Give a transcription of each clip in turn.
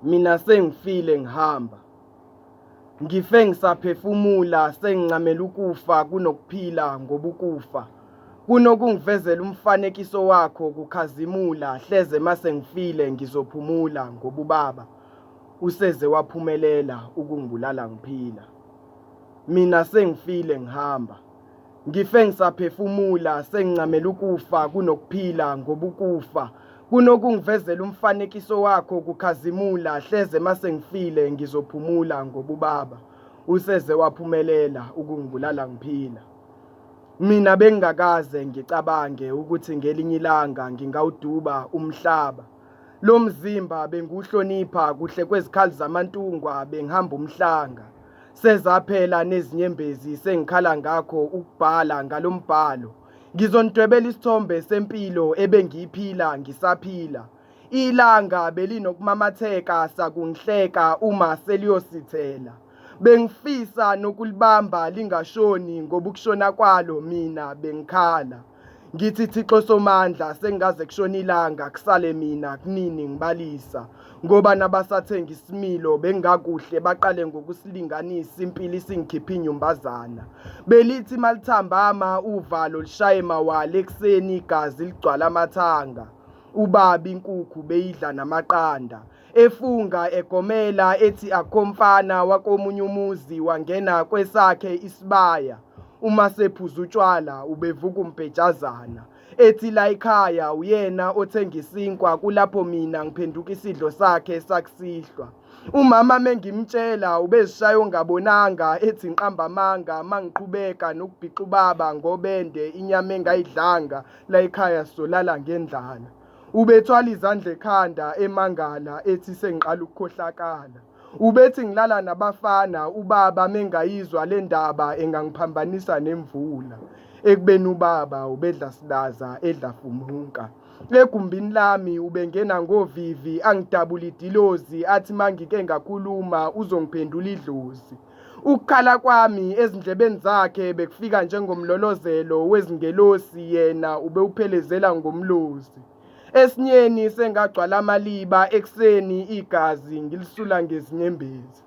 Mina sengifile ngihamba. Ngife ngisaphefumula sengincamela ukufa kunokuphila ngoba ukufa kunokungivezela umfanekiso wakho kukhazimula hleze mase ngifile ngizophumula ngoba ubaba useze waphumelela ukungibulala ngiphila. Mina sengifile ngihamba. Ngife ngisaphefumula sengincamela ukufa kunokuphila ngoba ukufa kunokungivezela umfanekiso wakho kukhazimula hleze mase ngifile ngizophumula ngoba ubaba useze waphumelela ukungibulala ngiphila. Mina bengingakaze ngicabange ukuthi ngelinye ilanga ngingawuduba umhlaba. Lo mzimba bengiwuhlonipha kuhle kwezikhali zamantungwa bengihamba umhlanga. Sezaphela nezinyembezi sengikhala ngakho ukubhala ngalo mbhalo. Ngizonidwebela isithombe sempilo ebengiyiphila ngisaphila. Ilanga belinokumamatheka sakungihleka uma seliyosithela. Bengifisa nokulibamba lingashoni ngoba ukushona kwalo mina bengikhala. Ngithi Thixo Somandla sengaze kushona ilanga kusale mina kunini ngibalisa ngoba nabasathenga isimilo bengakuhle baqale ngokusilinganisa impilo isingikhipha inyumbazana. Belithi malithambama uvalo lishaye mawala ekuseni igazi ligcwala amathanga. Ubaba inkukhu beyidla namaqanda. Efunga egomela ethi akho mfana wakomunye umuzi wangena kwesakhe isibaya. Uma sephuza utshwala ubevuka umbhejazana. Ethi layikhaya uyena othenga isinkwa kulapho mina ngiphenduka isidlo sakhe sakusihlwa. Umama mengimtshela ubezishaya ongabonanga ethi ngiqamba amanga mangiqhubeka nokubhixa ubaba ngobende inyama engayidlanga layikhaya sizolala ngendlala. Ubethwala izandla ekhanda emangala ethi sengiqala ukukhohlakala. Ubethi ngilala nabafana ubaba mengayizwa le ndaba engangiphambanisa nemvula. Ekubeni ubaba ubedla silaza edla fumunka. Egumbini lami ubengena ngovivi angidabula idilozi athi mangike ngakhuluma uzongiphendula idlozi. Ukukhala kwami ezindlebeni zakhe bekufika njengomlolozelo wezingelosi yena ubewuphelezela ngomlozi. Esinyeni sengagcwala amaliba ekuseni igazi ngilisula ngezinyembezi.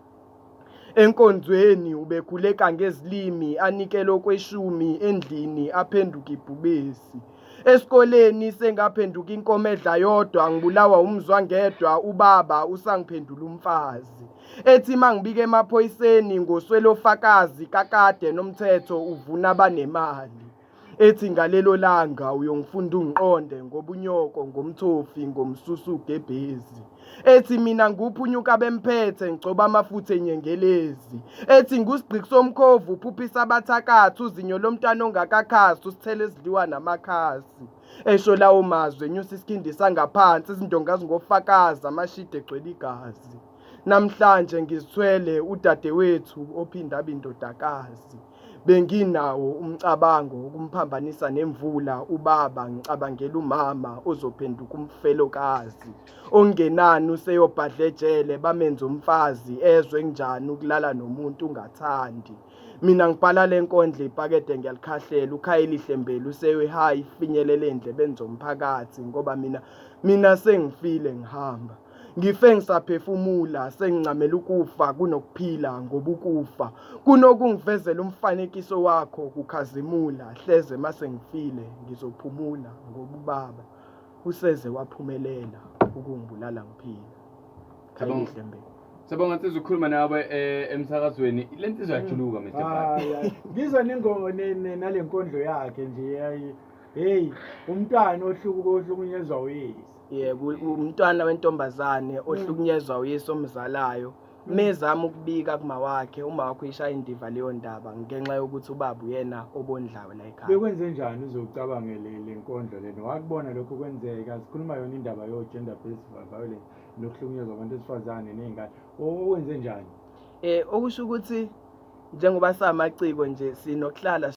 Enkonzweni ubekhuleka ngezilimi anikele okweshumi endlini aphenduke ibhubesi. Esikoleni sengaphenduka inkomo edla yodwa ngibulawa umzwangedwa ubaba usangiphendula umfazi. Ethi mangibika emaphoyiseni ngoswelofakazi kakade nomthetho uvuna abanemali. Ethi ngalelo langa uyongifunda ungiqonde ngobunyoko ngomthofi ngomsusu ugebhezi. Ethi mina nguphunyuka bemphethe ngigcoba amafutha enyengelezi. Ethi ngusigqiki somkhovu uphuphisa abathakathi uzinyo lomntwana ongakakhasi usithele ezidliwa namakhasi. Esho lawo mazwi enyusa isikhindi sangaphansi izindonga zingofakazi amashidi egcwele igazi. Namhlanje ngizithwele udadewethu ophinda abe indodakazi. Benginawo umcabango wokumphambanisa nemvula ubaba ngicabangela umama ozophenduka umfelokazi. Okungenani useyobhadla ejele bamenze umfazi ezwe kunjani ukulala nomuntu ungathandi. Mina ngibhala le nkondlo ibhakede ngiyalikhahlela uKhayelihle Mbelu useyoyihayi ifinyelele ey'ndlebeni zomphakathi ngoba mina mina sengifile ngihamba. Ngife ngisaphefumula sengincamela ukufa kunokuphila ngoba ukufa kunokungivezela umfanekiso wakho kukhazimula hleze mase ngifile ngizophumula ngoba ubaba useze waphumelela ukungibulala ngiphila. Khayelihle Mbelu. Siyabonga nsizwa ukukhuluma nawe emsakazweni. Le nsizwa yajuluka Mr. Bhadi. Hayi, hayi. Ngizwa nengoma nale nkondlo yakhe nje yayi hey umntwana ohlukuka ohlukunyezwa uyise. Yebo, umntwana wentombazane ohlukunyezwa uyise omzalayo. Mezama ukubika kuma wakhe, uma wakhe uyishaya indiva leyo ndaba ngenxa yokuthi ubaba uyena obondlayo la ekhaya. Bekwenze njani uze ucabange le nkondlo lena? Wakubona lokho kwenzeka, sikhuluma yona indaba yo gender based violence nokuhlukunyezwa kwabantu besifazane nezingane. Owenze njani? Okusho ukuthi njengoba samaciko nje sinokuhlala